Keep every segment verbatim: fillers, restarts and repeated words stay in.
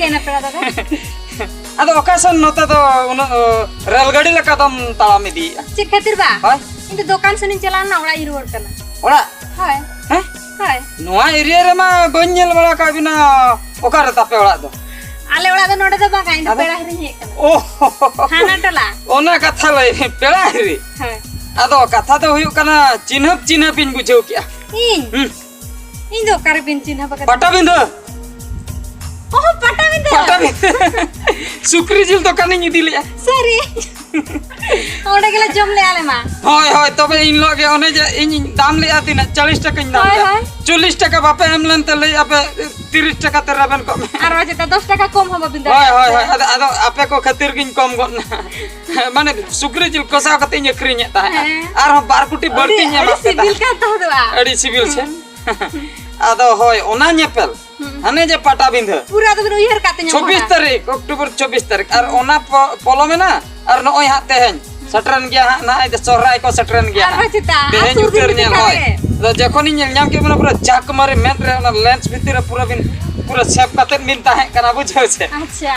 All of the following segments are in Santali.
ᱮᱱᱟ ᱯᱮᱲᱟ ᱫᱟᱫᱟ᱾ ᱟᱫᱚ ᱚᱠᱟ ᱥᱮᱱ ᱱᱚᱛᱮ ᱫᱚ ᱩᱱᱟᱹᱜ ᱨᱮᱞ ᱜᱟᱹᱰᱤ ᱞᱮᱠᱟ ᱫᱚᱢ ᱛᱟᱲᱟᱢ ᱤᱫᱤᱭᱮᱫᱼᱟ? ᱪᱮᱫ ᱠᱷᱟᱹᱛᱤᱨ ᱵᱟ? ᱦᱳᱭ᱾ ᱤᱧ ᱫᱚ ᱫᱚᱠᱟᱱ ᱥᱮᱱᱤᱧ ᱪᱟᱞᱟᱣ ᱞᱮᱱᱟ, ᱚᱲᱟᱜ ᱤᱧ ᱨᱩᱣᱟᱹᱲ ᱠᱟᱱᱟ᱾ ᱚᱲᱟᱜ? ᱦᱳᱭ᱾ ᱦᱮᱸ? ᱦᱳᱭ᱾ ᱱᱚᱣᱟ ᱮᱨᱤᱭᱟ ᱨᱮᱢᱟ ᱵᱟᱹᱧ ᱧᱮᱞ ᱵᱟᱲᱟ ᱟᱠᱟᱫ ᱵᱤᱱᱟ᱾ ᱚᱠᱟᱨᱮ ᱛᱟᱯᱮ ᱚᱲᱟᱜ ᱫᱚ? ᱟᱞᱮ ᱚᱲᱟᱜ ᱫᱚ ᱱᱚᱰᱮ ᱫᱚ ᱵᱟᱝᱟ, ᱤᱧ ᱫᱚ ᱟᱫᱚ? ᱯᱮᱲᱟ ᱦᱤᱨᱤᱧ ᱦᱮᱡ ᱠᱟᱱᱟ᱾ ᱚ᱾ ᱦᱟᱱᱟ ᱴᱚᱞᱟ᱾ ᱚᱱᱟ ᱠᱟᱛᱷᱟ ᱞᱟᱹᱭ, ᱯᱮᱲᱟ ᱦᱤᱨᱤ᱾ ᱦᱳᱭ᱾ ᱟᱫᱚ ᱠᱟᱛᱷᱟ ᱫᱚ ᱦᱩᱭᱩᱜ ᱠᱟᱱᱟ, ᱪᱤᱱᱦᱟᱹᱯ ᱪᱤᱱᱦᱟᱹᱯ ᱤᱧ ᱵᱩᱡᱷᱟᱹᱣ ᱠᱮᱜᱼᱟ᱾ ᱤᱧ? ᱦᱩᱸ᱾ ᱤᱧ ᱫᱚ ᱚᱠᱟᱨᱮ ᱵᱤᱱ ᱪᱤᱱᱦᱟᱹᱯ ᱟᱠᱟᱫᱟ? ᱯᱟᱴᱟᱵᱤᱸᱫᱷᱟᱹ᱾ ᱚᱦᱚ, ᱯᱟᱴᱟᱵᱤᱸᱫᱷᱟᱹ᱾ ᱯᱟᱴᱟᱵᱤᱸᱫᱷᱟᱹ᱾ ᱥᱩᱠᱨᱤ ᱡᱤᱞ ᱫᱚᱠᱟᱱᱤᱧ ᱤᱫᱤ ᱞᱮᱜᱼᱟ᱾ ᱥᱟᱹᱨᱤ᱾ ᱚᱸᱰᱮ ᱜᱮᱞᱮ ᱡᱚᱢ ᱞᱮᱜᱼᱟ ᱟᱞᱮ ᱢᱟ᱾ ᱦᱳᱭ, ᱦᱳᱭ, ᱛᱚᱵᱮ ᱤᱧ ᱦᱤᱞᱳᱜ ᱜᱮ ᱚᱱᱮ ᱡᱮ ᱤᱧᱤᱧ ᱫᱟᱢ ᱞᱮᱜᱼᱟ ᱛᱤᱱᱟᱹᱜ? ᱪᱚᱞᱞᱤᱥ ᱴᱟᱠᱟᱧ ᱫᱟᱢ ᱦᱳᱭ, ᱞᱮᱜᱼᱟ᱾ ᱦᱳᱭ᱾ ᱪᱚᱞᱞᱤᱥ ᱴᱟᱠᱟ ᱵᱟᱯᱮ ᱮᱢ ᱞᱮᱱ ᱛᱮ ᱞᱟᱹᱭ ᱟᱯᱮ ᱛᱤᱨᱤᱥ ᱴᱟᱠᱟ ᱛᱮ ᱨᱮᱵᱮᱱ ᱠᱚᱜ ᱢᱮ᱾ ᱟᱨ ᱵᱟᱝ ᱪᱮᱛᱟ ᱫᱚᱥ ᱴᱟᱠᱟ ᱠᱚᱢ ᱦᱚᱸ ᱵᱟᱵᱤᱱ ᱦᱳᱭ, ᱫᱟᱲᱮᱭᱟᱜ ᱦᱳᱭ, ᱦᱳᱭ᱾ ᱠᱟᱱᱟ᱾ ᱟᱫᱚ, ᱟᱫᱚ ᱟᱯᱮ ᱠᱚ ᱠᱷᱟᱹᱛᱤᱨ ᱜᱤᱧ ᱠᱚᱢ ᱜᱚᱫ ᱱᱟ᱾ ᱢᱟᱱᱮ ᱥᱩᱠᱨᱤ ᱡᱤᱞ ᱠᱚᱥᱟᱣ ᱠᱟᱛᱮ ᱤᱧ ᱟᱹᱠᱷᱨᱤᱧᱮᱫ ᱛᱟᱦᱮᱸᱫ᱾ ᱦᱮᱸ᱾ ᱟᱨᱦᱚᱸ ᱵᱟᱨ ᱠᱩᱴᱤ ᱟᱹᱰᱤ, ᱵᱟᱹᱲᱛᱤᱧ ᱟᱹᱰᱤ ᱮᱢᱟᱫ ᱯᱮ ᱥᱤᱵᱤᱞ ᱛᱟᱦᱮᱸᱫ᱾ ᱠᱟᱱ ᱛᱟᱦᱮᱸᱫᱚᱜᱼᱟ᱾ ᱟᱹᱰᱤ ᱥᱤᱵᱤᱞ ᱥᱮ? ᱦᱩᱸ᱾ ᱟᱫᱚ ᱦᱳᱭ, ᱚᱱᱟ ᱧᱮᱯᱮᱞ᱾ ᱦᱩᱸ᱾ ᱦᱟᱱᱮ ᱡᱮ ᱯᱟᱴᱟᱵᱤᱸᱫᱷᱟᱹ᱾ ᱯᱩᱨᱟᱹ ᱟᱫᱚ ᱵᱤᱱ ᱩᱭᱦᱟᱹᱨ ᱠᱟᱜ ᱛᱤᱧᱟ ᱪᱚᱵᱵᱤᱥ ᱢᱚᱱᱮ᱾ ᱛᱟᱹᱨᱤᱠᱷ, ᱚᱠᱴᱳᱵᱚᱨ ᱪᱚᱵᱵᱤᱥ ᱛᱟᱹᱨᱤᱠᱷ᱾ ᱟᱨ ᱚᱱᱟ ᱯᱚ-, ᱯᱚᱞᱚᱢᱮᱱᱟ, ᱟᱨ ᱱᱚᱜᱼᱚᱭ ᱦᱟᱸᱜ ᱛᱮᱦᱮᱧ ᱦᱩᱸ᱾ ᱥᱮᱴᱮᱨᱮᱱ ᱜᱮᱭᱟ ᱦᱟᱸᱜ, ᱱᱟᱦᱟᱜ ᱥᱚᱦᱨᱟᱭ ᱠᱚ ᱥᱮᱴᱮᱨᱮᱱ ᱜᱮᱭᱟ ᱟᱨ ᱦᱟᱸᱜ᱾ ᱵᱟᱝ ᱪᱮᱛᱟ, ᱛᱮᱦᱮᱧ ᱟᱥᱩᱨ ᱩᱛᱟᱹᱨ ᱫᱤᱱ ᱧᱮᱞ, ᱞᱮᱠᱟ ᱦᱳᱭ᱾ ᱜᱮ᱾ ᱟᱫᱚ ᱡᱚᱠᱷᱚᱱᱤᱧ ᱧᱮᱞ ᱧᱟᱢ ᱠᱮᱫ ᱵᱤᱱᱟ ᱯᱩᱨᱟᱹ ᱪᱟᱠ ᱢᱟᱨᱮ ᱢᱮᱫ ᱨᱮ, ᱚᱱᱟ ᱞᱮᱱᱥ ᱵᱷᱤᱛᱤᱨ ᱨᱮ ᱯᱩᱨᱟᱹ ᱵᱤᱱ, ᱯᱩᱨᱟᱹ ᱥᱮᱵᱽ ᱠᱟᱛᱮᱫ ᱵᱤᱱ ᱛᱟᱦᱮᱸ ᱠᱟᱱᱟ, ᱵᱩᱡᱷᱟᱹᱣ ᱥᱮ? ᱟᱪᱪᱷᱟ᱾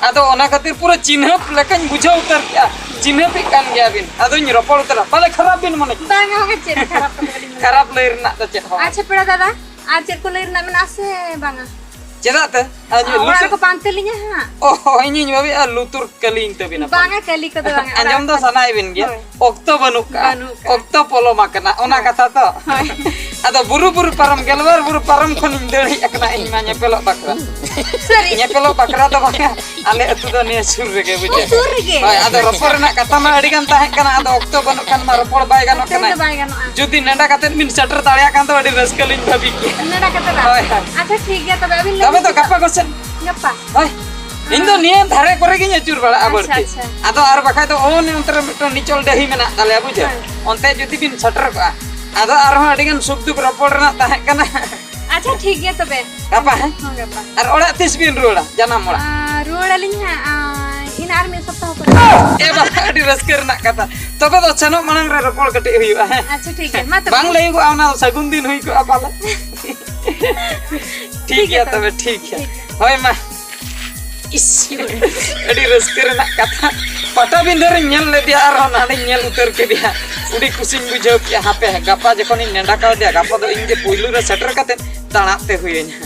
ᱟᱫᱚ ᱚᱱᱟ ᱠᱷᱟᱹᱛᱤᱨ ᱯᱩᱨᱟᱹ ᱪᱤᱱᱦᱟᱹᱯ ᱞᱮᱠᱟᱧ ᱵᱩᱡᱷᱟᱹᱣ ᱩᱛᱟᱹᱨ ᱠᱮᱜᱼᱟ, ᱪᱤᱱᱦᱟᱹᱯᱤᱡ ᱠᱟᱱ ᱜᱮᱭᱟ ᱵᱤᱱ᱾ ᱟᱫᱚᱧ ᱨᱚᱯᱚᱲ ᱩᱛᱟᱹᱨᱟ, ᱯᱟᱞᱮ ᱠᱷᱟᱨᱟᱯ ᱵᱤᱱ ᱢᱚᱱᱮ ᱠᱮᱜᱼᱟ᱾ ᱵᱟᱝᱟ, ᱵᱟᱝᱟ, ᱪᱮᱫ ᱦᱚᱸ ᱠᱷᱟᱨᱟᱯ ᱠᱟᱛᱷᱟ ᱵᱟᱹᱞᱤᱧ ᱢᱮᱱᱟ᱾ ᱠᱷᱟᱨᱟᱯ ᱞᱟᱹᱭ ᱨᱮᱱᱟᱜ ᱫᱚ ᱪᱮᱫ ᱦᱚᱸ ᱵᱟᱝ᱾ ᱟᱪᱪᱷᱟ ᱯᱮᱲᱟ ᱫᱟᱫᱟ, ᱟᱨ ᱪᱮᱫ ᱠᱚ ᱞᱟᱹᱭ ᱨᱮᱱᱟᱜ ᱢᱮᱱᱟᱜᱼᱟ ᱥᱮ ᱵᱟᱝᱟ? ᱪᱮᱫᱟᱜ ᱛᱮ? ᱟᱨ ᱧᱩ, ᱚᱲᱟᱜ ᱞᱩᱛᱩᱨ ᱨᱮᱠᱚ ᱯᱟᱱᱛᱮ ᱞᱤᱧᱟ ᱦᱟᱸᱜ᱾ ᱚ, ᱤᱧᱤᱧ ᱵᱷᱟᱵᱤᱭᱮᱫᱼᱟ ᱞᱩᱛᱩᱨ ᱠᱟᱹᱞᱤᱧ ᱛᱟᱹᱵᱤᱱᱟ ᱯᱟᱞᱮ᱾ ᱵᱟᱝᱟ, ᱠᱟᱹᱞᱤ ᱠᱚᱫᱚ ᱵᱟᱝᱟ, ᱚᱲᱟᱜ ᱟᱸᱡᱚᱢ ᱫᱚ ᱨᱮᱠᱚ ᱥᱟᱱᱟᱭᱮᱫ ᱵᱤᱱ ᱜᱮᱭᱟ᱾ ᱦᱳᱭ᱾ ᱚᱠᱛᱚ ᱵᱟᱹᱱᱩᱜ ᱠᱟᱜᱼᱟ᱾ ᱵᱟᱹᱱᱩᱜ ᱠᱟᱜᱼᱟ᱾ ᱚᱠᱛᱚ ᱯᱚᱞᱚᱢ ᱟᱠᱟᱱᱟ, ᱚᱱᱟ ᱦᱳᱭ᱾ ᱠᱟᱛᱷᱟ ᱛᱚ᱾ ᱦᱳᱭ᱾ ᱟᱫᱚ ᱵᱩᱨᱩ, ᱵᱩᱨᱩ ᱯᱟᱨᱚᱢ, ᱜᱮᱞᱵᱟᱨ ᱵᱩᱨᱩ ᱯᱟᱨᱚᱢ ᱠᱷᱚᱱᱤᱧ ᱫᱟᱹᱲ ᱦᱮᱡ ᱟᱠᱟᱱᱟ ᱤᱧ ᱢᱟ ᱧᱮᱯᱮᱞᱚᱜ ᱵᱟᱠᱷᱨᱟ᱾ ᱥᱟᱹᱨᱤ᱾ ᱧᱮᱯᱮᱞᱚᱜ ᱵᱟᱠᱷᱨᱟ ᱫᱚ ᱵᱟᱝᱟ, ᱟᱞᱮ ᱟᱹᱛᱩ ᱫᱚ ᱱᱤᱭᱟᱹ ᱥᱩᱨ ᱨᱮᱜᱮ, ᱵᱩᱡᱷᱟᱹᱣ᱾ ᱥᱩᱨ ᱨᱮᱜᱮ᱾ ᱦᱳᱭ, ᱟᱫᱚ ᱨᱚᱯᱚᱲ ᱨᱮᱱᱟᱜ ᱠᱟᱛᱷᱟ ᱢᱟ ᱟᱹᱰᱤ ᱜᱟᱱ ᱛᱟᱦᱮᱸ ᱠᱟᱱᱟ, ᱟᱫᱚ ᱚᱠᱛᱚ ᱵᱟᱹᱱᱩᱜ ᱠᱷᱟᱱ ᱢᱟ ᱨᱚᱯᱚᱲ ᱵᱟᱭ ᱜᱟᱱᱚᱜ ᱚᱠᱛᱚ ᱠᱟᱱᱟ᱾ ᱫᱚ ᱵᱟᱭ ᱜᱟᱱᱚᱜᱼᱟ᱾ ᱡᱩᱫᱤ ᱱᱮᱰᱟ ᱠᱟᱛᱮᱫ ᱵᱤᱱ ᱥᱮᱴᱮᱨ ᱫᱟᱲᱮᱭᱟᱜ ᱠᱷᱟᱱ ᱫᱚ ᱟᱹᱰᱤ ᱨᱟᱹᱥᱠᱟᱹ ᱞᱤᱧ ᱵᱷᱟᱹᱵᱤ ᱠᱮᱭᱟ᱾ ᱱᱮᱰᱟ ᱠᱟᱛᱮᱫ ᱵᱟᱝ? ᱦᱳᱭ, ᱦᱳᱭ᱾ ᱟᱪᱪᱷᱟ, ᱴᱷᱤᱠ ᱜᱮᱭᱟ, ᱛᱚᱵᱮ ᱟᱹᱵᱤᱱ ᱞᱟᱹᱭ ᱛᱚᱵᱮ ᱫᱚ ᱵᱤᱱ᱾ ᱜᱟᱯᱟ ᱠᱚ ᱥᱮᱫ? ᱜᱟᱯᱟ᱾ ᱦᱳᱭ᱾ ᱤᱧ ᱫᱚ ᱱᱤᱭᱟᱹ ᱫᱷᱟᱨᱮ ᱠᱚᱨᱮ ᱜᱤᱧ ᱟᱹᱪᱩᱨ ᱵᱟᱲᱟᱜᱼᱟ ᱟᱪᱪᱷᱟ, ᱵᱟᱹᱲᱛᱤ᱾ ᱟᱪᱪᱷᱟ᱾ ᱟᱫᱚ ᱟᱨ ᱵᱟᱠᱷᱟᱡ ᱫᱚ ᱚᱱᱮ ᱚᱱᱛᱮ ᱨᱮ ᱢᱤᱫᱴᱟᱝ ᱱᱤᱪᱚᱞ ᱰᱟᱹᱦᱤ ᱢᱮᱱᱟᱜ ᱛᱟᱞᱮᱭᱟ, ᱵᱩᱡᱷᱟᱹᱣ? ᱦᱮᱸ᱾ ᱚᱱᱛᱮ ᱡᱩᱫᱤ ᱵᱤᱱ ᱥᱮᱴᱮᱨ ᱠᱚᱜᱼᱟ, ᱟᱫᱚ ᱟᱨᱦᱚᱸ ᱟᱹᱰᱤ ᱜᱟᱱ ᱥᱩᱠ ᱫᱩᱠ ᱨᱚᱯᱚᱲ ᱨᱮᱱᱟᱜ ᱛᱟᱦᱮᱸ ᱠᱟᱱᱟ᱾ ᱟᱪᱪᱷᱟ, ᱴᱷᱤᱠ ᱜᱮᱭᱟ ᱛᱚᱵᱮ᱾ ᱜᱟᱯᱟ, ᱦᱮᱸ? ᱦᱚᱸ, ᱜᱟᱯᱟ᱾ ᱟᱨ ᱚᱲᱟᱜ ᱛᱤᱥ ᱵᱤᱱ ᱨᱩᱣᱟᱹᱲᱟ, ᱡᱟᱱᱟᱢ ᱚᱲᱟᱜ? ᱟᱨ, ᱨᱩᱣᱟᱹᱲ ᱟᱹᱞᱤᱧ ᱦᱟᱸᱜ, ᱟᱨ, ᱤᱱ ᱟᱨ ᱢᱤᱫ ᱥᱚᱯᱛᱟᱦᱚ ᱯᱚᱨᱮ᱾ ᱮ ᱵᱟᱵᱟ, ᱟᱹᱰᱤ ᱨᱟᱹᱥᱠᱟᱹ ᱨᱮᱱᱟᱜ ᱠᱟᱛᱷᱟ᱾ ᱛᱚᱵᱮ ᱫᱚ ᱥᱮᱱᱚᱜ ᱢᱟᱲᱟᱝ ᱨᱮ ᱨᱚᱯᱚᱲ ᱠᱟᱹᱴᱤᱡ ᱦᱩᱭᱩᱜᱼᱟ, ᱦᱮᱸ? ᱟᱪᱪᱷᱟ, ᱴᱷᱤᱠ ᱜᱮᱭᱟ᱾ ᱢᱟ ᱛᱚᱵᱮ᱾ ᱵᱟᱝ ᱞᱟᱹᱭᱚᱜᱚᱜᱼᱟ, ᱚᱱᱟ ᱫᱚ ᱥᱟᱹᱜᱩᱱ ᱫᱤᱱ ᱦᱩᱭ ᱠᱚᱜᱼᱟ ᱯᱟᱞᱮ᱾ ᱴᱷᱤᱠ ᱴᱷᱤᱠ ᱜᱮᱭᱟ ᱜᱮᱭᱟ ᱛᱚᱵᱮ, ᱛᱚᱵᱮ᱾ ᱴᱷᱤᱠ ᱜᱮᱭᱟ᱾ ᱴᱷᱤᱠ ᱜᱮᱭᱟ᱾ ᱦᱳᱭ, ᱢᱟ᱾ ᱟᱹᱰᱤ ᱨᱟᱹᱥᱠᱟᱹ ᱨᱮᱱᱟᱜ ᱠᱟᱛᱷᱟ᱾ ᱯᱟᱴᱟᱵᱤᱸᱫᱷᱟᱹ ᱨᱮᱧ ᱧᱮᱞ ᱞᱮᱫᱮᱭᱟ, ᱟᱨᱦᱚᱸ ᱱᱟᱰᱮᱧ ᱧᱮᱞ ᱩᱛᱟᱹᱨ ᱠᱮᱫᱮᱭᱟ᱾ ᱟᱹᱰᱤ ᱠᱩᱥᱤᱧ ᱵᱩᱡᱷᱟᱹᱣ ᱠᱮᱫᱼᱟ᱾ ᱦᱟᱯᱮ, ᱜᱟᱯᱟ ᱡᱚᱠᱷᱚᱱᱤᱧ ᱱᱮᱰᱟ ᱠᱟᱣᱫᱮᱭᱟ, ᱜᱟᱯᱟ ᱫᱚ ᱤᱧ ᱜᱮ ᱯᱩᱭᱞᱩ ᱨᱮ ᱥᱮᱴᱮᱨ ᱠᱟᱛᱮ ᱛᱟᱲᱟᱜ ᱛᱮ ᱦᱩᱭᱟᱹᱧᱟ᱾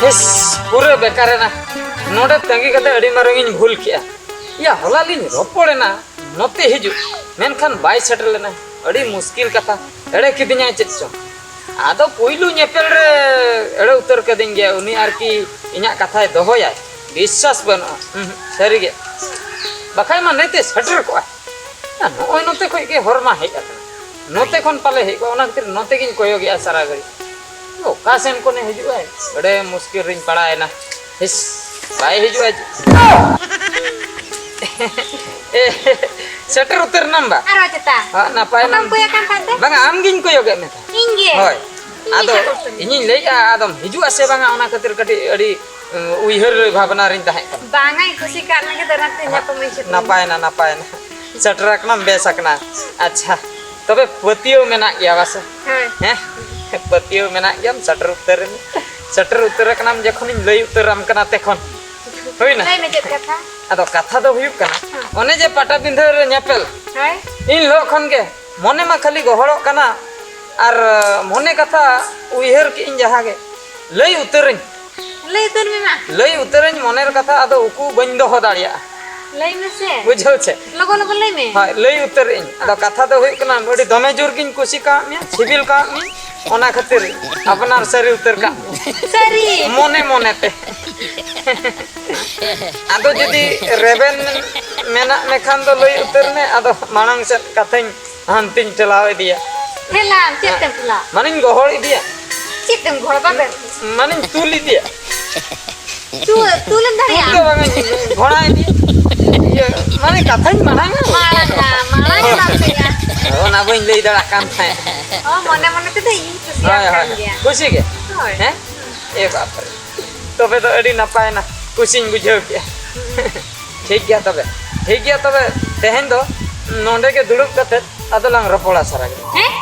ᱦᱤᱥ, ᱯᱩᱨᱟᱹ ᱵᱮᱠᱟᱨ ᱮᱱᱟ᱾ ᱱᱚᱰᱮ ᱛᱟᱺᱜᱤ ᱠᱟᱛᱮ ᱟᱹᱰᱤ ᱢᱟᱨᱟᱝ ᱤᱧ ᱵᱷᱩᱞ ᱠᱮᱜᱼᱟ᱾ ᱭᱟ, ᱦᱚᱞᱟ ᱞᱤᱧ ᱨᱚᱯᱚᱲ ᱮᱱᱟ ᱱᱚᱛᱮ ᱦᱤᱡᱩᱜ, ᱢᱮᱱᱠᱷᱟᱱ ᱵᱟᱭ ᱥᱮᱴᱮᱨ ᱞᱮᱱᱟ᱾ ᱟᱹᱰᱤ ᱢᱩᱥᱠᱤᱞ ᱠᱟᱛᱷᱟ, ᱮᱲᱮ ᱠᱤᱫᱤᱧᱟᱭ ᱪᱮᱫ ᱪᱚᱝ᱾ ᱟᱫᱚ ᱯᱩᱭᱞᱩ ᱧᱮᱯᱮᱞ ᱨᱮ ᱮᱲᱮ ᱩᱛᱟᱹᱨ ᱠᱟᱹᱫᱤᱧ ᱜᱮᱭᱟ᱾ ᱩᱱᱤ ᱟᱨᱠᱤ ᱤᱧᱟᱹᱜ ᱠᱟᱛᱷᱟᱭ ᱫᱚᱦᱚᱭᱟᱭ, ᱵᱤᱥᱥᱟᱥ ᱵᱟᱹᱱᱩᱜᱼᱟ᱾ ᱩᱸᱦᱩᱸ, ᱥᱟᱹᱨᱤᱜᱮ᱾ ᱵᱟᱠᱷᱟᱡ ᱢᱟ ᱱᱮᱛᱮ ᱥᱮᱴᱮᱨ ᱠᱚᱜᱼᱟ᱾ ᱱᱚᱜᱼᱚᱭ ᱱᱚᱛᱮ ᱠᱷᱚᱡ ᱜᱮ ᱦᱚᱨ ᱢᱟ ᱦᱮᱡ ᱟᱠᱟᱱᱟ, ᱱᱚᱛᱮ ᱠᱷᱚᱱ ᱯᱟᱞᱮ ᱦᱮᱡ ᱠᱚᱜᱼᱟ᱾ ᱚᱱᱟ ᱠᱷᱟᱹᱛᱤᱨ ᱱᱚᱛᱮ ᱜᱤᱧ ᱠᱚᱭᱚᱜᱮᱜᱼᱟ ᱥᱟᱨᱟ ᱜᱷᱟᱹᱲᱤᱡ᱾ ᱚᱠᱟ ᱥᱮᱱ ᱠᱷᱚᱱᱮ ᱦᱤᱡᱩᱜᱼᱟᱭ? ᱟᱹᱰᱤ ᱢᱩᱥᱠᱤᱞ ᱨᱤᱧ ᱯᱟᱲᱟᱣᱮᱱᱟ᱾ ᱦᱤᱥ, ᱵᱟᱭ ᱦᱤᱡᱩᱜᱼᱟ᱾ ᱮ, ᱥᱮᱴᱮᱨ ᱩᱛᱟᱹᱨ ᱮᱱᱟᱢ ᱵᱟ? ᱟᱨᱚ ᱪᱮᱛᱟ? ᱦᱚᱸ, ᱱᱟᱯᱟᱭ ᱚᱠᱟᱢ ᱱᱟᱢ? ᱠᱚᱭᱚᱜ ᱠᱟᱱ ᱛᱟᱦᱮᱸ ᱛᱮ? ᱵᱟᱝᱟ, ᱟᱢ ᱜᱤᱧ ᱠᱚᱭᱚᱜᱮᱫ ᱢᱮ ᱛᱟᱦᱮᱸᱫ᱾ ᱤᱧ ᱜᱮ? ᱦᱳᱭ᱾ ᱤᱧ ᱜᱮ ᱟᱫᱚ ᱥᱮᱴᱮᱨ ᱩᱛᱟᱹᱨ ᱤᱧᱤᱧ ᱞᱟᱹᱭᱮᱫᱼᱟ, ᱟᱫᱚᱢ ᱦᱤᱡᱩᱜᱼᱟ ᱥᱮ ᱵᱟᱝᱟ, ᱚᱱᱟ ᱠᱷᱟᱹᱛᱤᱨ ᱠᱟᱹᱴᱤᱡ ᱟᱹᱰᱤ, ᱩᱸ, ᱩᱭᱦᱟᱹᱨ ᱵᱷᱟᱵᱽᱱᱟ ᱨᱤᱧ ᱛᱟᱦᱮᱸ ᱠᱟᱱᱟ᱾ ᱵᱟᱝᱟ, ᱤᱧ ᱠᱩᱥᱤ ᱠᱟᱜ ᱢᱮᱜᱮ, ᱫᱚ ᱚᱱᱟᱛᱮ ᱧᱟᱯᱟᱢ ᱤᱧ ᱥᱮᱴᱮᱨ ᱮᱱᱟ᱾ ᱱᱟᱯᱟᱭᱮᱱᱟ, ᱱᱟᱯᱟᱭᱮᱱᱟ᱾ ᱥᱮᱴᱮᱨ ᱟᱠᱟᱱᱟᱢ, ᱵᱮᱥ ᱟᱠᱟᱱᱟ᱾ ᱟᱪᱪᱷᱟ, ᱛᱚᱵᱮ ᱯᱟᱹᱛᱭᱟᱹᱣ ᱢᱮᱱᱟᱜ ᱜᱮᱭᱟ ᱵᱟᱥᱮ? ᱦᱳᱭ᱾ ᱦᱮᱸ? ᱯᱟᱹᱛᱭᱟᱹᱣ ᱢᱮᱱᱟᱜ ᱜᱮᱭᱟᱢ, ᱥᱮᱴᱮᱨ ᱩᱛᱟᱹᱨ ᱮᱱ-, ᱥᱮᱴᱮᱨ ᱩᱛᱟᱹᱨ ᱟᱠᱟᱱᱟᱢ ᱡᱚᱠᱷᱚᱱᱤᱧ ᱞᱟᱹᱭ ᱩᱛᱟᱹᱨᱟᱢ ᱠᱟᱱᱟ ᱛᱚᱠᱷᱚᱱ᱾ ᱦᱩᱭᱱᱟ? ᱞᱟᱹᱭ ᱢᱮ ᱪᱮᱫ ᱠᱟᱛᱷᱟ? ᱟᱫᱚ ᱠᱟᱛᱷᱟ ᱫᱚ ᱦᱩᱭᱩᱜ ᱠᱟᱱᱟ, ᱦᱮᱸ᱾ ᱚᱱᱮ ᱡᱮ ᱯᱟᱴᱟᱵᱤᱸᱫᱷᱟᱹ ᱨᱮ ᱧᱮᱯᱮᱞ, ᱦᱳᱭ᱾ ᱤᱱ ᱦᱤᱞᱳᱜ ᱠᱷᱚᱱ ᱜᱮ ᱢᱚᱱᱮ ᱢᱟ ᱠᱷᱟᱹᱞᱤ ᱜᱚᱦᱚᱲᱚᱜ ᱠᱟᱱᱟ, ᱟᱨ ᱢᱚᱱᱮ ᱠᱟᱛᱷᱟ ᱩᱭᱦᱟᱹᱨ ᱠᱮᱜᱼᱟᱹᱧ ᱡᱟᱦᱟᱸ ᱜᱮ, ᱞᱟᱹᱭ ᱩᱛᱟᱹᱨᱟᱹᱧ᱾ ᱞᱟᱹᱭ ᱩᱛᱟᱹᱨ ᱢᱮ ᱢᱟ᱾ ᱞᱟᱹᱭ ᱩᱛᱟᱹᱨᱟᱹᱧ ᱢᱚᱱᱮᱨ ᱠᱟᱛᱷᱟ, ᱟᱫᱚ ᱩᱠᱩ ᱵᱟᱹᱧ ᱫᱚᱦᱚ ᱫᱟᱲᱮᱭᱟᱜᱼᱟ᱾ ᱞᱟᱹᱭ ᱢᱮᱥᱮ᱾ ᱵᱩᱡᱷᱟᱹᱣ ᱪᱮ? ᱞᱚᱜᱚᱱ ᱞᱚᱜᱚᱱ ᱞᱟᱹᱭ ᱢᱮ᱾ ᱦᱳᱭ, ᱞᱟᱹᱭ ᱩᱛᱟᱹᱨ ᱟᱹᱧ᱾ ᱟᱫᱚ ᱠᱟᱛᱷᱟ ᱫᱚ ᱦᱩᱭᱩᱜ ᱠᱟᱱᱟ, ᱟᱹᱰᱤ ᱫᱚᱢᱮ ᱡᱳᱨ ᱜᱤᱧ ᱠᱩᱥᱤ ᱠᱟᱣᱟᱫ ᱢᱮᱭᱟ, ᱥᱤᱵᱤᱞ ᱠᱟᱣᱟᱫ ᱢᱮᱭᱟ, ᱚᱱᱟ ᱠᱷᱟᱹᱛᱤᱨ ᱟᱯᱱᱟᱨ ᱥᱟᱹᱨᱤ ᱩᱛᱟᱹᱨ ᱠᱟᱜ ᱢᱮᱭᱟ᱾ ᱥᱟᱹᱨᱤ? ᱢᱚᱱᱮ ᱢᱚᱱᱮ ᱛᱮ᱾ ᱟᱫᱚ ᱡᱩᱫᱤ ᱨᱮᱵᱮᱱ ᱢᱮᱱᱟᱜ ᱢᱮᱠᱷᱟᱱ ᱫᱚ ᱞᱟᱹᱭ ᱩᱛᱟᱹᱨ ᱢᱮ, ᱟᱫᱚ ᱢᱟᱲᱟᱝ ᱥᱮᱫ ᱠᱟᱛᱷᱟᱧ ᱦᱟᱱᱛᱮᱧ ᱴᱷᱮᱞᱟᱣ ᱤᱫᱤᱭᱟ᱾ ᱴᱷᱮᱞᱟᱣ? ᱪᱮᱫ ᱛᱮᱢ ᱴᱷᱮᱞᱟᱣ? ᱢᱟᱱᱮᱧ ᱜᱚᱦᱚᱲ ᱤᱫᱤᱭᱟ᱾ ᱪᱮᱫ ᱛᱮᱢ ᱜᱚᱦᱚᱲ? ᱵᱟᱵᱮᱨ? ᱢᱟᱱᱮᱧ ᱛᱩᱞ ᱤᱫᱤᱭᱟ᱾ ᱛᱩ-, ᱛᱩᱞᱮᱢ ᱛᱩᱞ ᱫᱟᱲᱮᱭᱟᱜᱼᱟ? ᱫᱚ ᱵᱟᱝᱟ, ᱜᱷᱚᱲᱟ ᱤᱫᱤᱭᱟ᱾ ᱤᱭᱟᱹ, ᱢᱟᱱᱮ ᱠᱟᱛᱷᱟᱧ ᱢᱟᱲᱟᱝᱟ᱾ ᱢᱟᱲᱟᱝᱟ, ᱢᱟᱲᱟᱝ ᱮ ᱵᱟᱢ ᱞᱟᱹᱭᱟ᱾ ᱚᱱᱟ ᱵᱟᱹᱧ ᱞᱟᱹᱭ ᱫᱟᱲᱮᱭᱟᱜ ᱠᱟᱱ ᱛᱟᱦᱮᱸᱫ᱾ ᱚ, ᱢᱚᱱᱮ ᱢᱚᱱᱮ ᱛᱮᱫᱚ ᱤᱧ ᱠᱩᱥᱤᱭᱟᱜ ᱦᱳᱭ, ᱠᱟᱱ ᱦᱳᱭ᱾ ᱜᱮᱭᱟ᱾ ᱠᱩᱥᱤ ᱜᱮ? ᱦᱳᱭ᱾ ᱦᱮᱸ? ᱮ ᱵᱟᱯᱨᱮ᱾ ᱛᱚᱵᱮ ᱫᱚ ᱟᱹᱰᱤ ᱱᱟᱯᱟᱭ ᱮᱱᱟ, ᱠᱩᱥᱤᱧ ᱵᱩᱡᱷᱟᱹᱣ ᱠᱮᱜᱼᱟ᱾ ᱴᱷᱤᱠ ᱜᱮᱭᱟ ᱛᱚᱵᱮ, ᱴᱷᱤᱠ ᱜᱮᱭᱟ ᱛᱚᱵᱮ, ᱛᱮᱦᱮᱧ ᱫᱚ ᱱᱚᱰᱮ ᱜᱮ ᱫᱩᱲᱩᱵ ᱠᱟᱛᱮ ᱟᱫᱚ ᱞᱟᱝ ᱨᱚᱯᱚᱲᱟ ᱥᱟᱨᱟ ᱜᱷᱟᱹᱲᱤᱡ᱾ ᱦᱮᱸ?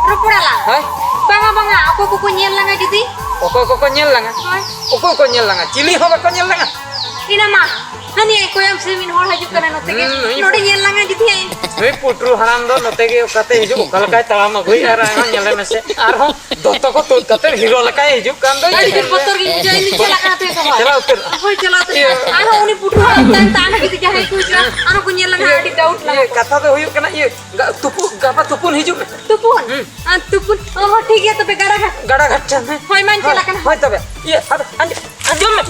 ᱨᱚᱯᱚᱲᱟᱞᱟᱝ? ᱦᱳᱭ᱾ ᱵᱟᱝᱟ, ᱵᱟᱝᱟ, ᱚᱠᱚᱭ ᱠᱚᱠᱚ ᱧᱮᱞ ᱞᱟᱝᱟ ᱡᱩᱫᱤ? ᱚᱠᱚᱭ ᱠᱚᱠᱚ ᱧᱮᱞ ᱞᱟᱝᱟ? ᱦᱳᱭ᱾ ᱚᱠᱚᱭ ᱠᱚ ᱧᱮᱞ ᱞᱟᱝᱟ? ᱪᱤᱞᱤ ᱦᱚᱸ ᱵᱟᱠᱚ ᱧᱮᱞ ᱞᱟᱝᱟ᱾ ᱤᱱᱟ ᱢᱟ, ᱦᱟᱹᱱᱤ ᱠᱚᱭᱟᱢ ᱥᱮ ᱢᱤᱫ ᱦᱚᱲ ᱦᱤᱡᱩᱜ ᱠᱟᱱᱟ ᱱᱚᱛᱮ ᱜᱮ᱾ ᱦᱩᱸ, ᱱᱩᱭ ᱱᱚᱰᱮ ᱯᱩ- ᱧᱮᱞ ᱞᱟᱝᱟ ᱡᱩᱫᱤ᱾ ᱱᱩᱭ ᱯᱩᱴᱨᱩ ᱦᱟᱲᱟᱢ ᱫᱚ ᱱᱚᱛᱮ ᱜᱮ ᱚᱠᱟᱛᱮ ᱦᱤᱡᱩᱜ, ᱚᱠᱟ ᱞᱮᱠᱟᱭ ᱛᱟᱲᱟᱢ ᱟᱹᱜᱩᱭᱮᱫᱼᱟ, ᱟᱨᱦᱚᱸ ᱧᱮᱞᱮ ᱢᱮᱥᱮ, ᱟᱨᱦᱚᱸ ᱫᱚᱛᱚ ᱠᱚ ᱛᱩᱫ ᱠᱟᱛᱮ ᱦᱤᱨᱳ ᱞᱮᱠᱟᱭ ᱦᱤᱡᱩᱜ ᱠᱟᱱ ᱫᱚ᱾ ᱟᱹᱰᱤ ᱡᱳᱨ ᱵᱚᱛᱚᱨ ᱜᱤᱧ ᱵᱩᱡᱷᱟᱹᱣᱟ, ᱤᱧ ᱪᱟᱞᱟᱜ ᱠᱟᱱᱟ ᱛᱚ ᱥᱚᱦᱚᱨ᱾ ᱪᱟᱞᱟᱣ ᱩᱛᱟᱹᱨ᱾ ᱦᱳᱭ, ᱪᱟᱞᱟᱣ ᱩᱛᱟᱹᱨ᱾ ᱤᱭᱟᱹ᱾ ᱟᱨᱦᱚᱸ ᱩᱱᱤ ᱯᱩᱴᱨᱩ ᱦᱟᱲᱟᱢ ᱛᱟᱭᱚᱢ ᱛᱮ ᱟᱨᱦᱚᱸ ᱡᱩᱫᱤ ᱡᱟᱦᱟᱸᱭ ᱠᱚ ᱦᱤᱡᱩᱜᱼᱟ, ᱟᱨᱦᱚᱸ ᱠᱚ ᱧᱮᱞ ᱞᱟᱝᱟ, ᱤᱭᱟᱹ, ᱟᱹᱰᱤ ᱰᱟᱣᱩᱴ ᱞᱟᱝᱟ᱾ ᱤᱭᱟᱹ, ᱠᱟᱛᱷᱟ ᱫᱚ ᱦᱩᱭᱩᱜ ᱠᱟᱱᱟ, ᱤᱭᱟᱹ, ᱜᱟ-, ᱛᱩᱯᱩ, ᱜᱟᱯᱟ ᱛᱩᱯᱩᱱ ᱦᱤᱡᱩᱜ ᱢᱮ᱾ ᱛᱩᱯᱩᱱ? ᱦᱩᱸ᱾ ᱟᱨ ᱛᱩᱯᱩᱱ? ᱚ, ᱦᱚᱸ, ᱴᱷᱤᱠ ᱜᱮᱭᱟ ᱛᱚᱵᱮ, ᱜᱟᱰᱟ ᱜᱷᱟᱴ᱾ ᱜᱟᱰᱟ ᱜᱷᱟᱴ ᱴᱷᱮᱱ, ᱦᱮᱸ? ᱦᱳᱭ, ᱢᱟᱧ ᱦᱳᱭ, ᱪᱟᱞᱟᱜ ᱠᱟᱱᱟ᱾ ᱦᱳᱭ ᱛᱚᱵᱮ᱾ ᱤᱭᱟᱹ, ᱟᱫᱚ ᱟᱸᱡᱚᱢ, ᱟᱸᱡᱚᱢ ᱢᱮ᱾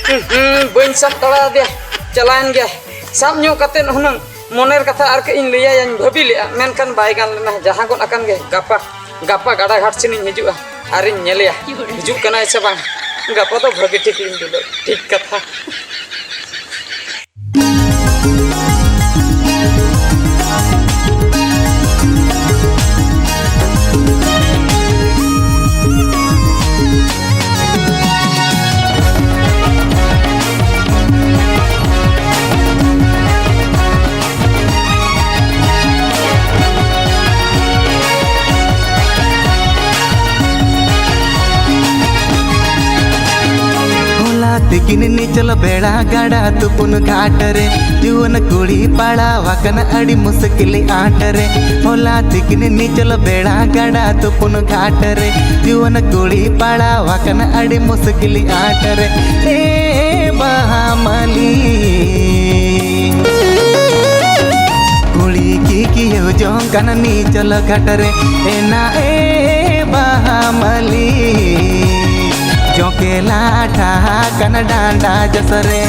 ᱦᱩᱸ, ᱦᱩᱸ, ᱵᱟᱹᱧ ᱥᱟᱵ ᱫᱟᱲᱮ ᱟᱫᱮᱭᱟ, ᱪᱟᱞᱟᱣᱮᱱ ᱜᱮᱭᱟᱭ᱾ ᱥᱟᱵ ᱧᱚᱜ ᱠᱟᱛᱮᱫ ᱦᱩᱱᱟᱹᱝ ᱢᱚᱱᱮᱨ ᱠᱟᱛᱷᱟ ᱟᱨ ᱠᱟᱹᱡ ᱤᱧ ᱞᱟᱹᱭᱟᱭᱟᱧ ᱵᱷᱟᱹᱵᱤ ᱞᱮᱫᱼᱟ, ᱢᱮᱱᱠᱷᱟᱱ ᱵᱟᱭ ᱜᱟᱱ ᱞᱮᱱᱟ᱾ ᱡᱟᱦᱟᱸ ᱜᱚᱫ ᱟᱠᱟᱱ ᱜᱮ, ᱜᱟᱯᱟ, ᱜᱟᱯᱟ ᱜᱟᱰᱟ ᱜᱷᱟᱴ ᱥᱮᱱᱤᱧ ᱦᱤᱡᱩᱜᱼᱟ ᱟᱨᱤᱧ ᱧᱮᱞᱮᱭᱟ ᱦᱤᱡᱩᱜ ᱠᱟᱱᱟᱭ ᱥᱮ ᱵᱟᱝ᱾ ᱜᱟᱯᱟ ᱫᱚ ᱵᱷᱟᱹᱜᱤ ᱴᱷᱤᱠ ᱞᱤᱧ ᱫᱩᱞᱟᱹᱲ ᱴᱷᱤᱠ ᱠᱟᱛᱷᱟ᱾ ᱦᱚᱞᱟ ᱛᱤᱠᱤᱱ ᱱᱤᱪᱚᱞ ᱵᱮᱲᱟ ᱜᱟᱰᱟ ᱛᱩᱯᱩᱱ ᱜᱷᱟᱴ ᱨᱮ ᱡᱩᱣᱟᱹᱱ ᱠᱩᱲᱤ ᱯᱟᱲᱟᱣ ᱟᱠᱟᱱᱟ ᱟᱹᱰᱤ ᱢᱩᱥᱠᱤᱞ ᱟᱸᱴ ᱨᱮ᱾ ᱦᱚᱞᱟ ᱛᱤᱠᱤᱱ ᱱᱤᱪᱚᱞ ᱵᱮᱲᱟ ᱜᱟᱰᱟ ᱛᱩᱯᱩᱱ ᱜᱷᱟᱴ ᱨᱮ ᱡᱩᱣᱟᱹᱱ ᱠᱩᱲᱤ ᱯᱟᱲᱟᱣ ᱟᱠᱟᱱᱟ ᱟᱹᱰᱤ ᱢᱩᱥᱠᱤᱞ ᱟᱸᱴ ᱨᱮ᱾ ᱮ ᱵᱟᱦᱟ ᱢᱟᱹᱞᱤ, ᱠᱩᱲᱤ ᱠᱤᱠᱤᱭᱟᱹᱣ ᱡᱚᱝ ᱠᱟᱱᱟ ᱱᱤᱪᱚᱞ ᱜᱷᱟᱴ ᱨᱮ᱾ ᱮᱱᱟ ᱮ ᱵᱟᱦᱟ ᱢᱟᱹᱞᱤ, ᱡᱚᱸᱠᱮ ᱞᱟᱴᱷᱟ ᱟᱠᱟᱱᱟ ᱰᱟᱸᱰᱟ ᱡᱚᱥ ᱨᱮ᱾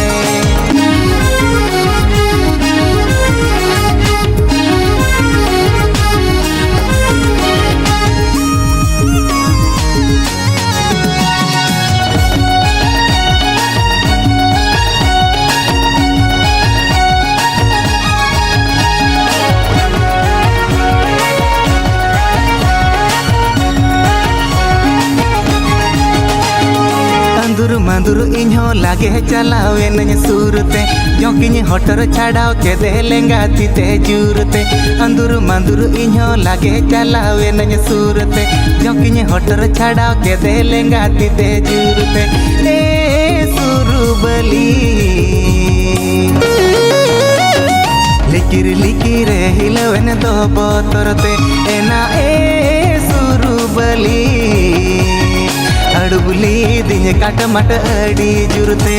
ᱛᱩᱨ ᱤᱧ ᱦᱚᱸ ᱞᱟᱜᱮ ᱪᱟᱞᱟᱣ ᱮᱱᱟᱹᱧ ᱥᱩᱨ ᱛᱮ, ᱡᱚᱸᱠᱤᱧ ᱦᱚᱴᱚᱨ ᱪᱷᱟᱰᱟᱣ ᱠᱮᱫᱮ ᱞᱮᱸᱜᱟ ᱛᱤ ᱛᱮ ᱡᱩᱨ ᱛᱮ᱾ ᱟᱸᱫᱩᱨ ᱢᱟᱸᱫᱩᱨ ᱤᱧ ᱦᱚᱸ ᱞᱟᱜᱮ ᱪᱟᱞᱟᱣ ᱮᱱᱟᱹᱧ ᱥᱩᱨ ᱛᱮ, ᱡᱚᱸᱠᱤᱧ ᱦᱚᱴᱚᱨ ᱪᱷᱟᱰᱟᱣ ᱠᱮᱫᱮ ᱞᱮᱸᱜᱟ ᱛᱤ ᱛᱮ ᱡᱩᱨ ᱛᱮ᱾ ᱮ ᱥᱩᱨᱩᱵᱟᱹᱞᱤ, ᱞᱤᱠᱤᱨ ᱞᱤᱠᱤᱨ ᱮ ᱦᱤᱞᱟᱹᱣ ᱮᱱ ᱫᱚ ᱵᱚᱛᱚᱨ ᱛᱮ, ᱮᱱᱟ ᱮ ᱥᱩᱨᱩᱵᱟᱹᱞᱤ᱾ ᱟᱹᱲᱩᱵ ᱞᱤᱫᱤᱧ ᱠᱟᱴᱢᱟᱴ ᱟᱹᱰᱤ ᱡᱩᱨ ᱛᱮ᱾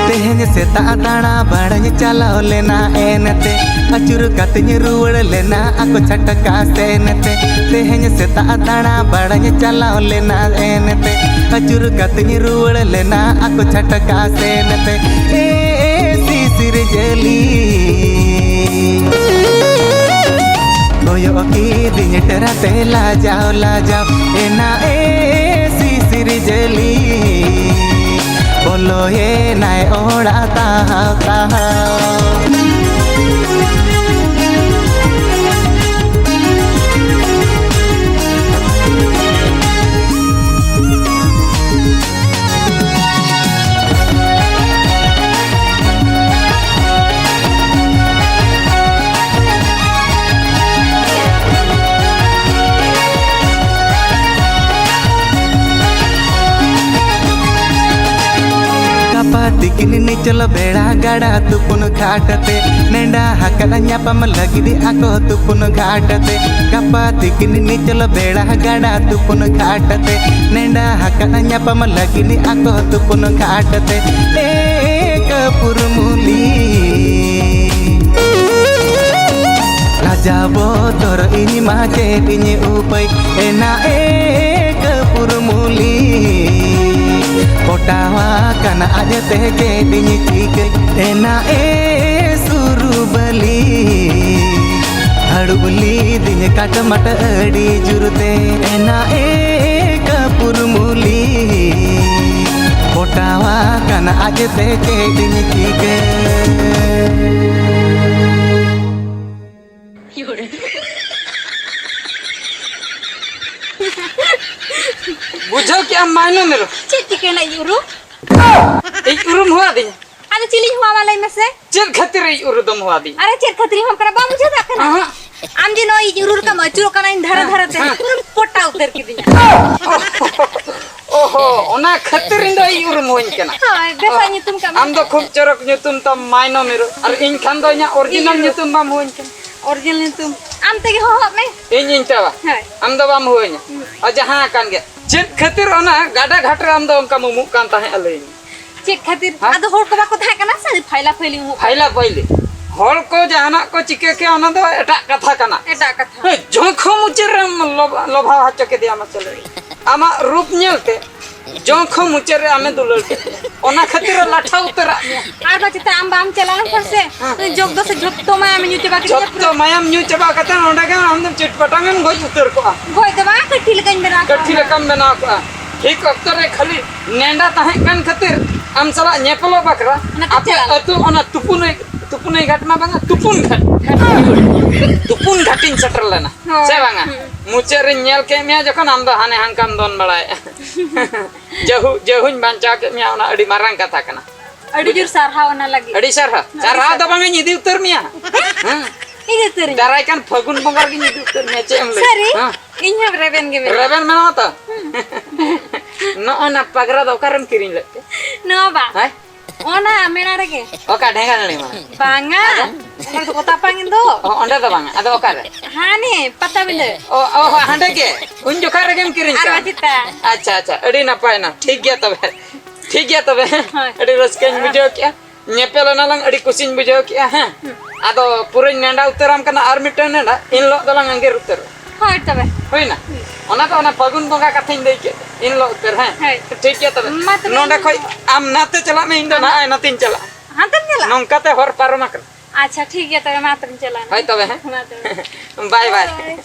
ᱛᱮᱦᱮᱧ ᱥᱮᱛᱟᱜ ᱫᱟᱬᱟ ᱵᱟᱲᱟᱧ ᱪᱟᱞᱟᱣ ᱞᱮᱱᱟ ᱮᱱᱛᱮ, ᱟᱹᱪᱩᱨ ᱠᱟᱛᱮᱧ ᱨᱩᱣᱟᱹᱲ ᱞᱮᱱᱟ ᱟᱠᱚ ᱪᱷᱟᱴᱠᱟ ᱥᱮᱱ ᱛᱮ᱾ ᱛᱮᱦᱮᱧ ᱥᱮᱛᱟᱜ ᱫᱟᱬᱟ ᱵᱟᱲᱟᱧ ᱪᱟᱞᱟᱣ ᱞᱮᱱᱟ ᱮᱱᱛᱮ, ᱟᱹᱪᱩᱨ ᱠᱟᱛᱮᱧ ᱨᱩᱣᱟᱹᱲ ᱞᱮᱱᱟ ᱟᱠᱚ ᱪᱷᱟᱴᱠᱟ ᱥᱮᱱ ᱛᱮ᱾ ᱮ ᱥᱤᱥᱤᱨ ᱡᱟᱹᱞᱤ, ᱠᱚᱭᱚᱜ ᱠᱤᱫᱤᱧ ᱴᱮᱨᱟ ᱛᱮ ᱞᱟᱡᱟᱣ ᱞᱟᱡᱟᱣ ᱮᱱᱟ ᱮ ᱥᱤᱥᱤᱨ ᱡᱟᱹᱞᱤ᱾ ᱵᱚᱞᱚᱭᱮᱱᱟᱭ ᱚᱲᱟᱜ ᱛᱟᱦᱟᱣ ᱛᱟᱦᱟᱣ᱾ ᱜᱟᱯᱟ ᱛᱤᱠᱤᱱ ᱱᱤᱪᱚᱞ ᱵᱮᱲᱟ ᱜᱟᱰᱟ ᱛᱩᱯᱩᱱ ᱜᱷᱟᱴ ᱛᱮ, ᱱᱮᱰᱟ ᱦᱟᱠᱟᱫ ᱧᱟᱯᱟᱢ ᱞᱟᱹᱜᱤᱫ ᱟᱠᱚ ᱛᱩᱯᱩᱱ ᱜᱷᱟᱴ ᱛᱮ᱾ ᱜᱟᱯᱟ ᱛᱤᱠᱤᱱ ᱱᱤᱪᱚᱞ ᱵᱮᱲᱟ ᱜᱟᱰᱟ ᱛᱩᱯᱩᱱ ᱜᱷᱟᱴ ᱛᱮ, ᱱᱮᱰᱟ ᱦᱟᱠᱟᱫ ᱧᱟᱯᱟᱢ ᱞᱟᱹᱜᱤᱫ ᱟᱠᱚ ᱛᱩᱯᱩᱱ ᱜᱷᱟᱴ ᱛᱮ᱾ ᱮ ᱠᱟᱹᱯᱩᱨ ᱢᱩᱞᱤ, ᱞᱟᱡᱟᱣ ᱵᱚᱛᱚᱨ ᱤᱧ ᱢᱟ ᱪᱮᱫ ᱤᱧ ᱩᱯᱟᱹᱭ ᱮᱱᱟ ᱮ ᱠᱟᱹᱯᱩᱨ ᱢᱩᱞᱤ᱾ ᱯᱚᱴᱟᱣᱟᱠᱟᱱ ᱟᱡ ᱛᱮᱜᱮ ᱵᱤᱧ ᱪᱤᱠᱟᱹᱭ ᱮᱱᱟ ᱮ ᱥᱩᱨᱩᱵᱟᱹᱞᱤ᱾ ᱦᱟᱹᱲᱩᱵ ᱞᱤᱫᱤᱧ ᱠᱟᱴᱢᱟᱴ ᱟᱹᱰᱤ ᱡᱩᱨᱛᱮ ᱮᱱᱟ ᱮ ᱠᱟᱹᱯᱩᱨ ᱢᱩᱞᱤ᱾ ᱯᱚᱴᱟᱣᱟᱠᱟᱱ ᱟᱡ ᱛᱮᱜᱮ ᱵᱤᱧ ᱪᱤᱠᱟᱹᱭ᱾ ᱵᱩᱡᱷᱟᱹᱣ ᱠᱮᱜᱼᱟᱢ ᱢᱟᱭᱱᱚ ᱢᱮᱨᱚ? ᱪᱮᱫ ᱪᱤᱠᱟᱹᱭᱮᱱᱟ ᱤᱧ ᱩᱨᱩ? ᱤᱧ ᱩᱨᱩᱢ ᱦᱚᱦᱚ ᱟᱹᱫᱤᱧᱟ? ᱟᱫᱚ ᱪᱤᱞᱤᱧ ᱦᱚᱦᱚᱣᱟ ᱞᱟᱹᱭ ᱢᱮᱥᱮ? ᱪᱮᱫ ᱠᱷᱟᱹᱛᱤᱨ ᱤᱧ ᱩᱨᱩ ᱫᱚᱢ ᱦᱚᱦᱚ ᱟᱹᱫᱤᱧᱟ? ᱟᱨᱮ ᱪᱮᱫ ᱠᱷᱟᱹᱛᱤᱨ ᱤᱧ ᱦᱚᱦᱚᱣᱟᱢ ᱠᱟᱱᱟ ᱵᱟᱢ ᱵᱩᱡᱷᱟᱹᱣ ᱫᱟᱲᱮᱭᱟᱜ ᱠᱟᱱᱟ? ᱟᱦᱟᱸ᱾ ᱟᱢ ᱡᱮ ᱱᱚᱜᱼᱚᱭ ᱤᱧ ᱩᱨᱩ ᱞᱮᱠᱟᱢ ᱟᱹᱪᱩᱨᱚᱜ ᱠᱟᱱᱟ ᱤᱧ ᱫᱷᱟᱨᱮ ᱦᱮᱸ, ᱫᱷᱟᱨᱮ ᱛᱮ, ᱦᱮᱸ᱾ ᱯᱩᱨᱟᱹᱢ ᱯᱚᱴᱟ ᱩᱛᱟᱹᱨ ᱠᱤᱫᱤᱧᱟ᱾ ᱚᱦᱚ, ᱚᱱᱟ ᱠᱷᱟᱹᱛᱤᱨ ᱤᱧ ᱫᱚ ᱤᱧ ᱩᱨᱩᱢ ᱦᱚᱧ ᱠᱟᱱᱟ᱾ ᱦᱳᱭ, ᱵᱮᱥᱟᱜ ᱚᱦᱚ, ᱧᱩᱛᱩᱢ ᱠᱟᱜ ᱢᱮ᱾ ᱟᱢ ᱫᱚ ᱠᱷᱩᱵ ᱪᱚᱨᱚᱠ ᱧᱩᱛᱩᱢ ᱛᱟᱢ ᱢᱟᱭᱱᱚ ᱢᱤᱨᱩ, ᱟᱨ ᱤᱧ ᱠᱷᱟᱱ ᱫᱚ ᱤᱧᱟᱹᱜ original ᱤᱧ ᱧᱩᱛᱩᱢ ᱵᱟᱢ ᱦᱚᱦᱚᱧ ᱠᱟᱱᱟ᱾ Original ᱧᱩᱛᱩᱢ ᱟᱢ ᱛᱮᱜᱮ ᱦᱚᱦᱚᱜ ᱢᱮ᱾ ᱤᱧ, ᱤᱧ ᱛᱮ ᱵᱟ? ᱦᱳᱭ᱾ ᱟᱢ ᱫᱚ ᱵᱟᱢ ᱦᱚᱦᱚᱧᱟ? ᱦᱩᱸ᱾ ᱟᱨ ᱡᱟᱦᱟᱸ ᱠᱟᱱ ᱜᱮ, ᱪᱮᱫ ᱠᱷᱟᱹᱛᱤᱨ ᱚᱱᱟ ᱜᱟᱰᱟ ᱜᱷᱟᱴ ᱨᱮ ᱟᱢ ᱫᱚ ᱚᱱᱠᱟᱢ ᱩᱢᱩᱜ ᱠᱟᱱ ᱛᱟᱦᱮᱸᱫᱼᱟ, ᱞᱟᱹᱭ ᱢᱮ? ᱪᱮᱫ ᱠᱷᱟᱹᱛᱤᱨ? ᱦᱮᱸ? ᱟᱫᱚ ᱦᱚᱲ ᱠᱚ ᱵᱟᱠᱚ ᱛᱟᱦᱮᱸ ᱠᱟᱱᱟ ᱥᱮ, ᱯᱷᱟᱭᱞᱟ ᱯᱷᱟᱭᱞᱤ ᱩᱢᱩᱜ? ᱯᱷᱟᱭᱞᱟ ᱯᱷᱟᱭᱞᱤ᱾ ᱦᱚᱲ ᱠᱚ ᱡᱟᱦᱟᱱᱟᱜ ᱠᱚ ᱪᱤᱠᱟᱹ ᱠᱮᱭᱟ, ᱚᱱᱟ ᱫᱚ ᱮᱴᱟᱜ ᱠᱟᱛᱷᱟ ᱠᱟᱱᱟ᱾ ᱮᱴᱟᱜ ᱠᱟᱛᱷᱟ᱾ ᱦᱮᱸ, ᱡᱚᱸᱠᱷᱚ ᱢᱩᱪᱟᱹᱫ ᱨᱮᱢ ᱞᱚᱵ-, ᱞᱚᱵᱷᱟᱣ ᱦᱚᱪᱚ ᱠᱮᱫᱮᱭᱟ, ᱢᱟᱥᱮ ᱞᱟᱹᱭ ᱢᱮ᱾ ᱟᱢᱟᱜ ᱨᱩᱯ ᱧᱮᱞ ᱛᱮ ᱡᱚᱸᱠᱷᱚ ᱢᱩᱪᱟᱹᱫ ᱨᱮ ᱟᱢᱮ ᱫᱩᱞᱟᱹᱲ ᱠᱮᱫ ᱢᱮᱭᱟ᱾ ᱚᱱᱟ ᱠᱷᱟᱹᱛᱤᱨ ᱮ ᱞᱟᱴᱷᱟ ᱩᱛᱟᱹᱨᱟᱜ ᱢᱮᱭᱟ᱾ ᱟᱨ ᱵᱟ ᱪᱮᱛᱟ ᱟᱢ ᱵᱟᱢ ᱪᱟᱞᱟᱣ ᱞᱮᱱᱠᱷᱟᱱ ᱥᱮ, ᱦᱮᱸ᱾ ᱡᱚᱜᱽ ᱫᱚ ᱥᱮ ᱡᱷᱚᱛᱚ ᱢᱟᱭᱟᱢ ᱧᱩ ᱪᱟᱵᱟ ᱠᱮᱫ ᱢᱮᱭᱟ ᱡᱷᱚᱛᱚ ᱯᱩᱨᱟᱹ᱾ ᱢᱟᱭᱟᱢ ᱧᱩ ᱪᱟᱵᱟ ᱠᱟᱛᱮ ᱚᱸᱰᱮ ᱜᱮ ᱟᱢ ᱫᱚᱢ ᱪᱤᱴᱯᱟᱴᱟᱝ ᱮᱢ ᱜᱚᱡ ᱩᱛᱟᱹᱨ ᱠᱚᱜᱼᱟ᱾ ᱜᱚᱡ ᱫᱚ ᱵᱟᱝ, ᱠᱟᱹᱴᱷᱤ ᱞᱮᱠᱟᱧ ᱵᱮᱱᱟᱣ ᱠᱚᱜᱼᱟ᱾ ᱠᱟᱹᱴᱷᱤ ᱞᱮᱠᱟᱢ ᱵᱮᱱᱟᱣ ᱠᱚᱜᱼᱟ᱾ ᱴᱷᱤᱠ ᱚᱠᱛᱚ ᱨᱮ ᱠᱷᱟᱹᱞᱤ ᱱᱮᱰᱟ ᱛᱟᱦᱮᱸ ᱠᱟᱱ ᱠᱷᱟᱹᱛᱤᱨ ᱟᱢ ᱥᱟᱞᱟᱜ ᱧᱮᱯᱮᱞᱚᱜ ᱵᱟᱠᱷᱨᱟ ᱚᱱᱟᱛᱮ ᱟᱯᱮ ᱪᱟᱞᱟᱜ ᱟᱹᱛᱩ ᱚᱱᱟ ᱛᱩᱯᱩᱱᱟᱹᱭ, ᱛᱩᱯᱩᱱᱟᱹᱭ ᱜᱷᱟᱴ ᱢᱟ ᱵᱟᱝᱟ, ᱛᱩᱯᱩᱱ ᱜᱷᱟᱴ᱾ ᱛᱩᱯᱩᱱ ᱜᱷᱟᱴᱤᱧ ᱥᱮᱴᱮᱨ ᱞᱮᱱᱟ᱾ ᱦᱳᱭ᱾ ᱥᱮ ᱵᱟᱝᱟ? ᱦᱩᱸ᱾ ᱢᱩᱪᱟᱹᱫ ᱨᱤᱧ ᱧᱮᱞ ᱠᱮᱫ ᱢᱮᱭᱟ ᱡᱚᱠᱷᱚᱱ ᱟᱢ ᱫᱚ ᱦᱟᱱᱮ ᱦᱟᱱᱠᱟᱢ ᱫᱚᱱ ᱵᱟᱲᱟᱭᱮᱫᱼᱟ᱾ ᱡᱟᱹᱦᱩ, ᱡᱟᱹᱦᱩᱧ ᱵᱟᱧᱪᱟᱣ ᱠᱮᱫ ᱢᱮᱭᱟ, ᱚᱱᱟ ᱟᱹᱰᱤ ᱢᱟᱨᱟᱝ ᱠᱟᱛᱷᱟ ᱠᱟᱱᱟ᱾ ᱟᱹᱰᱤ ᱡᱳᱨ ᱥᱟᱨᱦᱟᱣ ᱚᱱᱟ ᱞᱟᱹᱜᱤᱫ᱾ ᱟᱹᱰᱤ ᱥᱟᱨᱦᱟᱣ᱾ ᱟᱹᱰᱤ ᱥᱟᱨᱦᱟᱣ ᱫᱚ ᱥᱟᱨᱦᱟᱣ᱾ ᱵᱟᱝ, ᱤᱧ ᱤᱫᱤ ᱩᱛᱟᱹᱨ ᱢᱮᱭᱟ᱾ ᱦᱮᱸ? ᱤᱫᱤ ᱩᱛᱟᱹᱨᱤᱧ᱾ ᱫᱟᱨᱟᱭ ᱠᱟᱱ ᱯᱷᱟᱹᱜᱩᱱ ᱵᱚᱸᱜᱟ ᱨᱮᱜᱤᱧ ᱤᱫᱤ ᱩᱛᱟᱹᱨ ᱢᱮᱭᱟ, ᱪᱮᱫ ᱮᱢ ᱞᱟᱹᱭ? ᱥᱟᱹᱨᱤ? ᱦᱮᱸ᱾ ᱤᱧ ᱦᱚᱸ ᱨᱮᱵᱮᱱ ᱜᱮ ᱢᱮᱱᱟᱜᱼᱟ᱾ ᱨᱮᱵᱮᱱ ᱢᱮᱱᱟᱢᱟ ᱛᱚ? ᱦᱩᱸ᱾ ᱱᱚᱜᱼᱚᱭ ᱱᱟ ᱯᱟᱜᱽᱨᱟ ᱫᱚ ᱚᱠᱟᱨᱮᱢ ᱠᱤᱨᱤᱧ ᱞᱮᱫ ᱛᱮ? ᱱᱚᱣᱟ ᱵᱟ᱾ ᱦᱮᱸ? ᱚᱱᱟ ᱢᱮᱞᱟ ᱨᱮᱜᱮ᱾ ᱚᱠᱟ ᱰᱷᱮᱸᱜᱟ ᱱᱟᱹᱲᱤ ᱢᱟᱲᱟᱝ? ᱵᱟᱝᱟ᱾ ᱟᱫᱚ? ᱚᱸᱰᱮ ᱫᱚᱠᱚ ᱛᱟᱯᱟᱢ ᱫᱚ᱾ ᱚ, ᱚᱸᱰᱮ ᱫᱚ ᱵᱟᱝᱟ᱾ ᱟᱫᱚ ᱚᱠᱟᱨᱮ? ᱦᱟᱱᱮ ᱯᱟᱛᱟᱵᱤᱸᱰᱟᱹ᱾ ᱚ, ᱚ, ᱦᱟᱸᱰᱮ ᱜᱮ? ᱩᱱ ᱡᱚᱠᱷᱟ ᱨᱮᱜᱮᱢ ᱠᱤᱨᱤᱧ ᱟᱨ ᱠᱟᱜᱼᱟ? ᱵᱟᱝ ᱪᱮᱛᱟ᱾ ᱟᱪᱪᱷᱟ, ᱟᱪᱪᱷᱟ᱾ ᱟᱹᱰᱤ ᱱᱟᱯᱟᱭ ᱱᱟ᱾ ᱴᱷᱤᱠ ᱜᱮᱭᱟ ᱛᱚᱵᱮ᱾ ᱴᱷᱤᱠ ᱜᱮᱭᱟ ᱛᱚᱵᱮ᱾ ᱦᱳᱭ᱾ ᱟᱹᱰᱤ ᱨᱟᱹᱥᱠᱟᱹᱧ ᱵᱩᱡᱷᱟᱹᱣ ᱠᱮᱜᱼᱟ᱾ ᱧᱮᱯᱮᱞ ᱮᱱᱟ ᱞᱟᱝ, ᱟᱹᱰᱤ ᱠᱩᱥᱤᱧ ᱵᱩᱡᱷᱟᱹᱣ ᱠᱮᱜᱼᱟ, ᱦᱮᱸ᱾ ᱦᱩᱸ᱾ ᱟᱫᱚ ᱯᱩᱨᱟᱹᱧ ᱱᱮᱰᱟ ᱩᱛᱟᱹᱨᱟᱢ ᱠᱟᱱᱟ ᱟᱨ ᱢᱤᱫᱴᱟᱝ ᱱᱮᱰᱟ, ᱮᱱ ᱦᱤᱞᱳᱜ ᱫᱚᱞᱟᱝ ᱟᱸᱜᱤᱨ ᱩᱛᱟᱹᱨᱚᱜᱼᱟ᱾ ᱦᱳᱭ ᱛᱚᱵᱮ᱾ ᱦᱩᱭᱱᱟ? ᱚᱱᱟ ᱫᱚ ᱚᱱᱟ ᱯᱷᱟᱹᱜᱩᱱ ᱵᱚᱸᱜᱟ ᱠᱟᱛᱷᱟᱧ ᱞᱟᱹᱭ ᱠᱮᱫ, ᱤᱱ ᱦᱤᱞᱳᱜ ᱩᱛᱟᱹᱨ, ᱦᱮᱸ? ᱦᱳᱭ᱾ ᱴᱷᱤᱠ ᱜᱮᱭᱟ ᱛᱚᱵᱮ᱾ ᱢᱟ ᱛᱚᱵᱮ, ᱱᱚᱰᱮ ᱤᱧ ᱠᱷᱚᱡ ᱟᱢ ᱱᱟᱛᱮ ᱪᱟᱞᱟᱜ ᱢᱮ, ᱤᱧ ᱫᱚ ᱟᱢ ᱱᱟᱜ ᱱᱟᱛᱮᱧ ᱪᱟᱞᱟᱜᱼᱟ᱾ ᱦᱟᱱᱛᱮᱢ ᱪᱟᱞᱟᱜᱼᱟ? ᱱᱚᱝᱠᱟ ᱛᱮ ᱦᱚᱨ ᱯᱟᱨᱚᱢ ᱟᱠᱟᱱᱟ᱾ ᱟᱪᱪᱷᱟ, ᱴᱷᱤᱠ ᱜᱮᱭᱟ ᱛᱚᱵᱮ, ᱢᱟ ᱛᱚᱵᱮᱧ ᱪᱟᱞᱟᱜᱼᱟ᱾ ᱦᱳᱭ ᱛᱚᱵᱮ, ᱦᱮᱸ? ᱢᱟ ᱛᱚᱵᱮ᱾ ᱵᱟᱭ ᱵᱟᱭ᱾ ᱵᱟᱭ᱾